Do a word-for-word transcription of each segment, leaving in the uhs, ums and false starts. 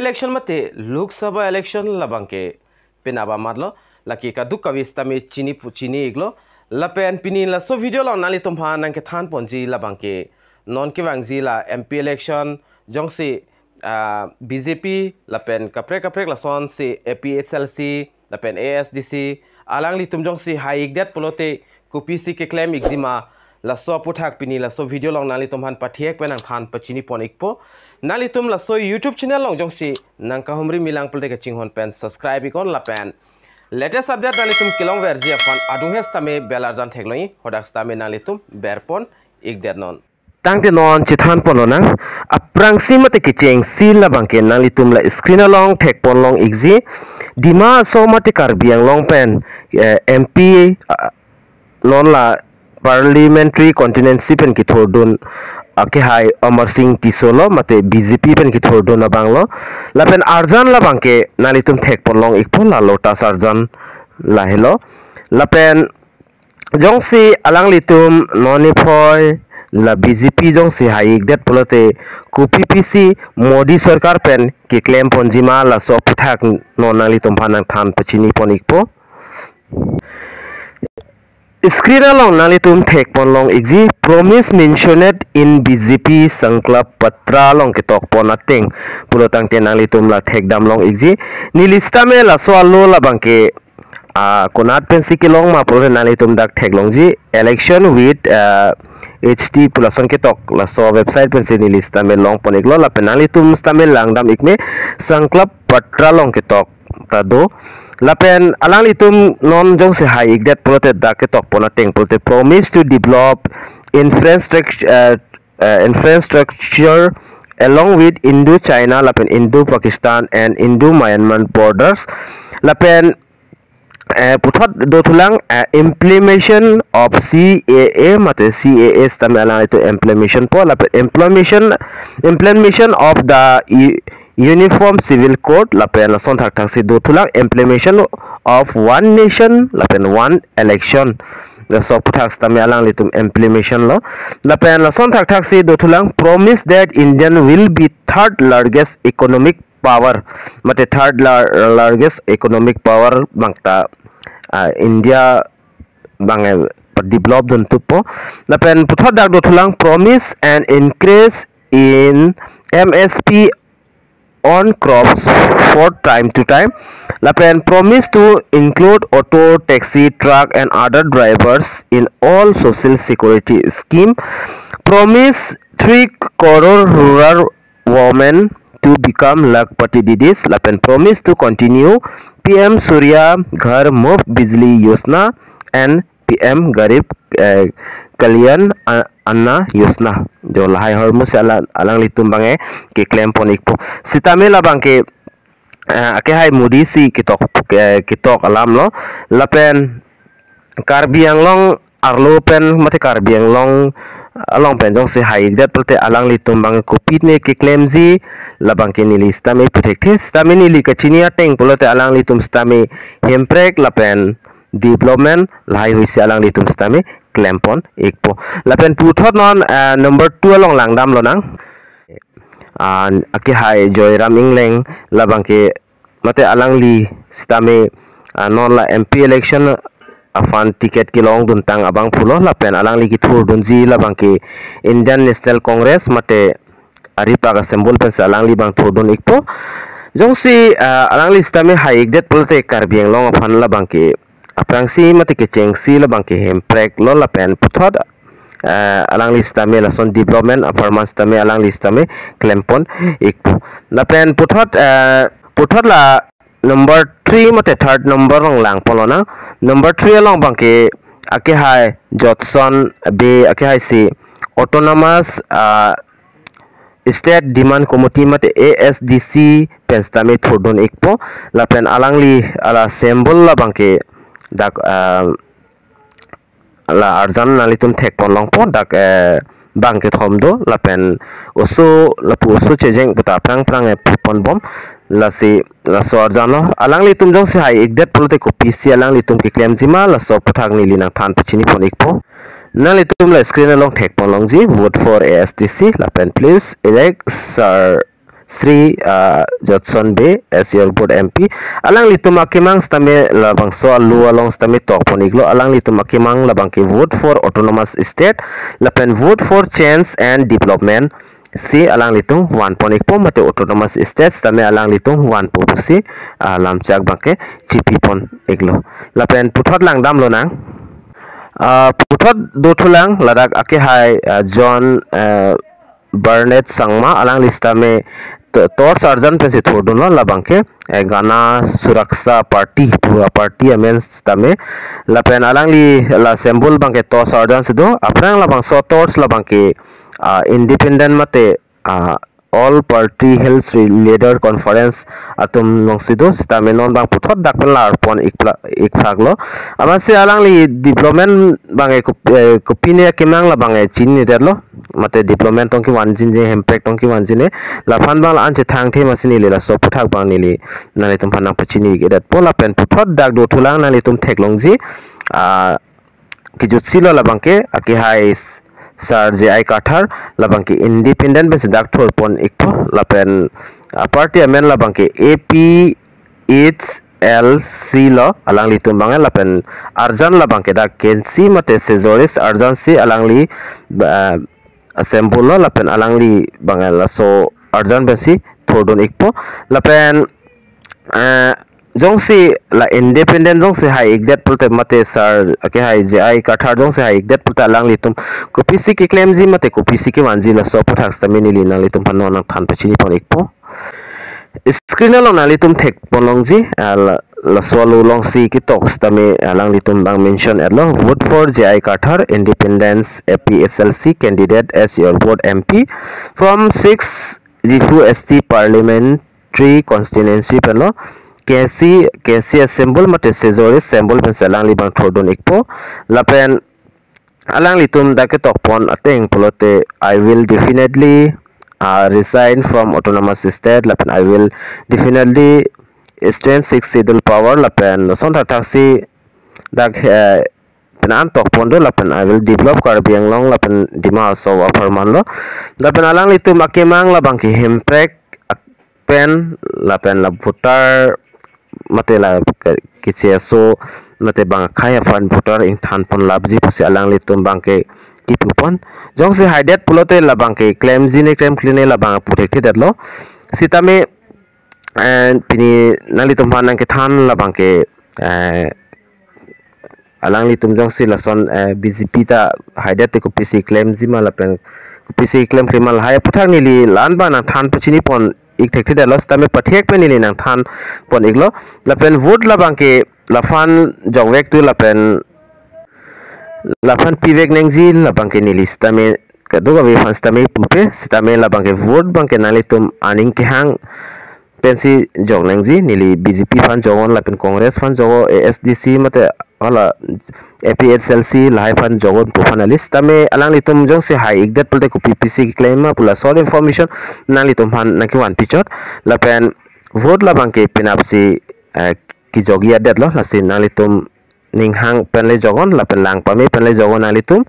election mate Lok Sabha election labangke penap amatlo, lake kadokave sitame chini pu-, chini iklo. Lapen pini laso video along nanglitum aphan nangkethan ponji labangke non kevangji la M P election jongsi, ah, B J P lapen kaprek kaprek lasonsi A P H L C lapen A S D C alanglitum jongsi hai-ikdet pulote kopisi keklem ikjima, laso aphuthak pini laso video along nanglitum aphan pathiek pen nangthan pachini pon ikpo. Nanglitum laso YouTube channel along jongsi nangkahumri milang pulote kachinghon pen subscribe iknon lapen latest update nanglitum kelongverji aphan adung he sitame bell arjan theklong-i, hadak sitame nanglitum berpon ikdet non. Tangte non chethan pon lonang, aphrangsi mate kechengsi labangke nanglitum la screen along thek pon long ikji, Dima Hasao mate Karbi Anglong pen, eh, M P, ah, non la parliamentary constituency pen kethurdun akehai Amarsing Tisso lo mate B J P pen kethurdun abang lo. Lapen arjan labangke nanglitum thek pon long ikpo, la Lotus arjan lahelo. Lapen jongsi alanglitum non niphoi la B J P jongsi hai-ikdet pulote kopipisi Modi sorkar pen keklem ponjima, laso aphuthak non nanglitum aphan nangthan pachini pon ikpo. Screen along nanglitum thek pon long ikji, promise mentioned in B J P Sankalp Patra along ketok pon ateng pulo tangte nanglitum la thekdam long ikji. Neli sitame laso alo labangke, ah, konat pensi kelong ma pulote nanglitum dak theklongji, election with, ah, H T pu lason ketok laso website pensi neli sitame long pon iklo, lapen nanglitum sitame langdam ikme, Sankalp Patra along ketok ta do. Lapen alanglitum non jongsi hai-ikdet pulote dak ketok pon ateng pulote, promise to develop infrastructure, uh, uh, infrastructure along with Indo-China lapen Indo-Pakistan and Indo-Myanmar borders. Lapen, eh, puthot dothulang, eh, implementation of C A A mate C A A sitame alanglitum implementation po, lapen implementation, implementation of the U-, Uniform Civil Code, lapen lason thakthaksi dothulang implementation of one nation lapen one election. Laso aphuthak sitame alanglitum implementation lo. Lapen lason thakthaksi dothulang, promise that Indian will be third largest economic power, mate third lar-, largest economic power bangta, ah, India bang, eh, develop dun thupo. Lapen puthot dak dothulang, promise and increase in M S P on crops for time to time. Lapen promise to include auto, taxi, truck and other drivers in all social security scheme. Promise three crore rural women to become Lakhpati Didis. Lapen promise to continue P M Surya Ghar Muft Bijli Yojana and P M Garib, eh, Kalyan A-, Anna Yojana. Jo lahai ahormu si ala-, alanglitum bang, eh, keklem pon ikpo. Sitame labangke, eh, akehai Modi si ketok, eh, ketok alam lo. Lapen Karbi Anglong arlo pen mate Karbi Anglong along pen jongsi hai-ikdet pulote alanglitum bang kopine keklemji, labangke neli sitame puthekthe, sitame neli kachini ateng pulote alanglitum sitame Hemprek lapen development lahaihui si alanglitum sitame klem pon ikpo. Lapen puthot non, eh, number two along langdam lonang. Ah, akehai Joyram Engleng, labangke mate alangli sitame, ah, non la M P election aphan ticket kelong duntang abangphu lo, lapen alangli kethurdunji labangke Indian National Congress mate aripak a-symbol pensi alangli bang thurdun ikpo. Jongsi, ah, alangli sitame hai-ikdet pulote Karbi Anglong aphan labangke aphrangsi mate kechengsi labangke Hemprek lo, lapen puthot, eh, alangli sitame lason development apharman sitame alangli sitame klem pon ikpo. Lapen puthot, eh, puthot la number three mate third number along lang pon lonang. Number three along bangke akehai Jotson Bey, akehai si autonomous, ah, State Demand Committee mate A S D C pen sitame thurdun ikpo. Lapen alangli ala symbol labangke dak, ah, la arjan nanglitum thek pon longpo, dak, eh, bang kethom do, lapen oso, lapu oso chejeng puta aphrang aphrang, eh, pu pon bom. Lasi laso arjan lo, alanglitum jongsi hai-ikdet pulote kopisi alanglitum keklemjima, laso aphuthak neli nangthan pachini pon ikpo. Nanglitum la screen along thek pon longji, vote for A S D C, lapen please elect Sir Sri, ah, Jotson Bey as your vote M P. Alanglitum akemang sitame labangso alu along sitame tokpon iklo. Alanglitum akemang labangke vote for autonomous state lapen vote for change and development si alanglitum vanpon ikpo mate autonomous state sitame alanglitum vanpo pusi, ah, lamchak abangke chipipon iklo. Lapen puthot langdam lonang. Ah, puthot dothulang ladak akehai, ah, John, ah, Bernard Sangma alangli sitame to-, torch arjan pensi thurdunlo labangke, eh, Gana Suraksha Party, pura party amen sitame. Lapen alangli la symbol abangke torch arjan si do, aphrang labangso torch labangke, ah, independent mate, ah, all party hills leader conference atum alongsi do sitame non abang puthot dak pen larpon ikpla-, ikphaklo. Amatsi alangli development abangke kup-, eh, kopine akemang labangke chinidetlo. Mate development tong kevanji ne, hemprek tong kevanji ne. Laphan abang la-an chethangthe amatsi neli laso aputhak abang neli nanglitum aphan nangpachini ikdetpo lapen puthot dak dothulang nanglitum theklongji. Ah, kejutsilo labangke akehai s-, Sir J I Kathar labangke independent pensi dak thurpon ikpo lapen, ah, party amen labangke A P H L C lo alanglitum abangke lapen arjan labangke dak kensi mate sejoris arjan si alangli, ah, symbol lo lapen alangli abangke laso arjan pensi thurdun ikpo lapen, eh, jongsi la independent jongsi hai ikdet pulote mate Sir akehai J I Kathar jongsi hai ikdet pulote alanglitum kopisi keklemji mate kopisi kevanji laso aputhak sitame neli nanglitum aphan non nangthan pachinipon ikpo. Screen along nanglitum thekpon longji, ah, la-, laso alu alongsi ketok sitame alanglitum abang mention etlo, "Vote for J I Kathar, Independence, A P H L C candidate as your vote M P from six Diphu S T Parliamentary Constituency pen lo, K C, K C symbol mate sejoris symbol pensi alangli abang thurdun ikpo lapen alanglitum dak ketokpon ateng pulote, "I will definitely, uh, resign from autonomous state lapen I will definitely strengthen sixth schedule power," lapen lason thakthaksi dak, eh, penan tokpon do lapen, "I will develop Karbi Anglong lapen Dima Hasao apharman lo." Lapen alanglitum akemang labangke hemprek ak-, pen lapen la voter mate la ke-, kecheso mate bang akhai aphan voter ingthanpon lapji pusi alanglitum abangke kipupon. Jongsi haidet pulote labangke klemji ne klemkle ne labang aputhekthedetlo. Sitame, eh, pini nanglitum aphan nangkethan labangke, eh, alanglitum jongsi lason, eh, B J P ta haidet te kopisi klemji ma lapen kopisi klemkle ma lahai aputhak neli la-an abang nangthan pachinipon ik thekthedetlo sitame pathek pen neli nangthanpon iklo. Lapen vote labangke laphan jokvek tu lapen laphan pivek nangji labangke neli sitame kadokave aphan sitame pupe sitame labangke vote abangke nanglitum aning kehang pensi jok nangji, neli B J P aphan joknon lapen Congress aphan joknon, A S D C mate hala A P H L C lahai aphan joknon pu aphan alis. Sitame alanglitum jongsi hai ikdet pulote kopi pisi keklem ma pu la short information nanglitum aphan nangkevan pichot. Lapen vote labangke penapsi, eh, kejokji adetlo, lasi nanglitum ninghang pen le joknon lapen lang pame pen le joknon nanglitum.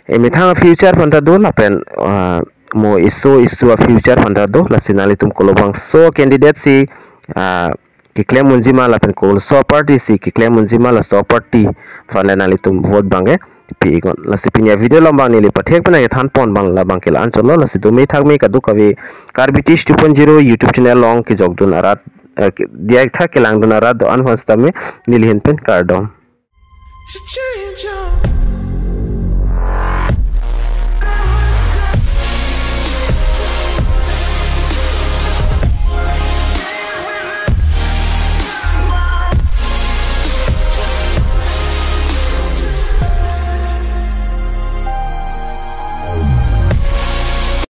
Emethang future aphan ta do lapen, ah, mo iso iso a future aphan ta do, lasi nanglitum kolobangso candidate si, ah, keklem unji ma lapen kolaso party si keklem unji ma laso party aphan le nanglitum vote abangke pi iknon. Lasi pini a video along abang neli pathek pen nangkethanpon abang labangke la-an chotlo, lasi dome thakme kadokave Karbi Tish two point zero YouTube channel along kejokdun arat, eh, ke-, diak thak kelangdun arat do-an aphan sitame neli ahin pen kardom. To change your